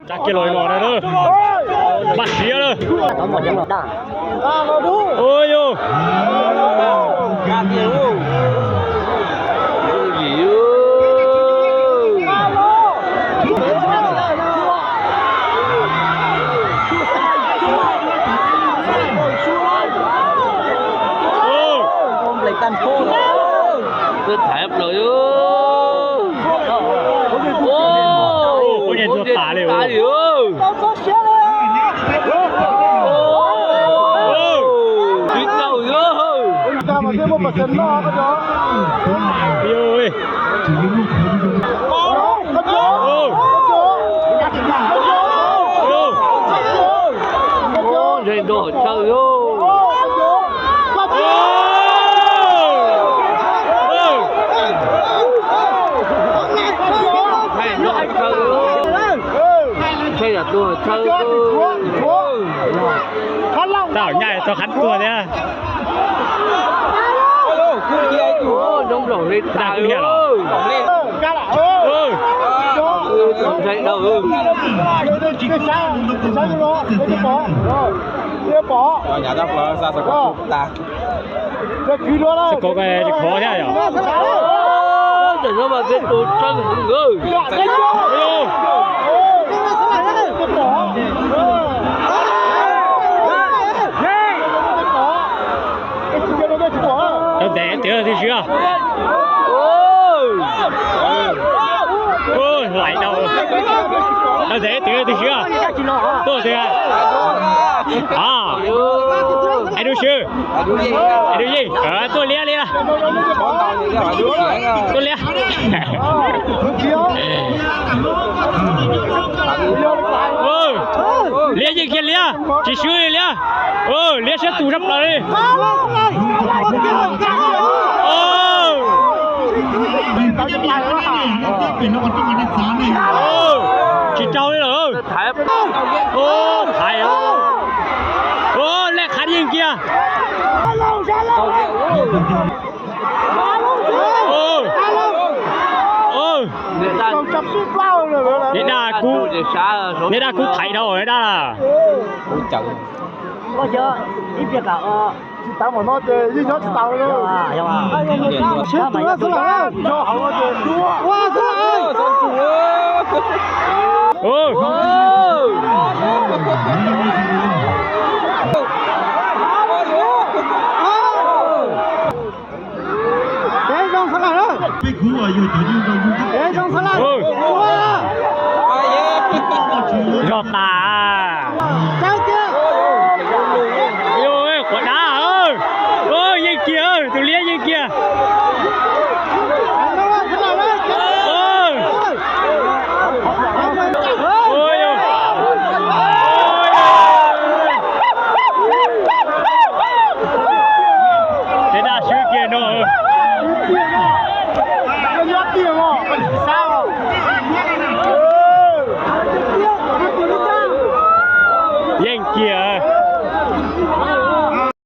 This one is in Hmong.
Tsa kiag los no na. Npaj siab lawm. Ua yog. Tus thaiv plaws. Ua, ua nyeej tuag tas li. Ntseeg nrog chaw. Tau nyaj tau khab tuag thiab. Zoo nplaum li tas. Xav kov tsis khov thiab yom. Tau ntev tiav twb swb. Laim tau. Tau ntev tiav twb swb. Tuaj tiag. Hais dub swb. Hais dub yeej. Tuaj liab li. Tuaj liab. Liab yeej kiag liab, tsis swb li liab. Liab siab tus sab plaws li. Tsis raug li lawm. Thaiv. Lej qhav yeej kiag. Niam daj kub, niam daj kub thaiv dhau niam daj. Tsis tau mas no ces yeej nyob tsis tau li. Zog tas. Quav dab. Yeej kiag, tus liab yeej kiag.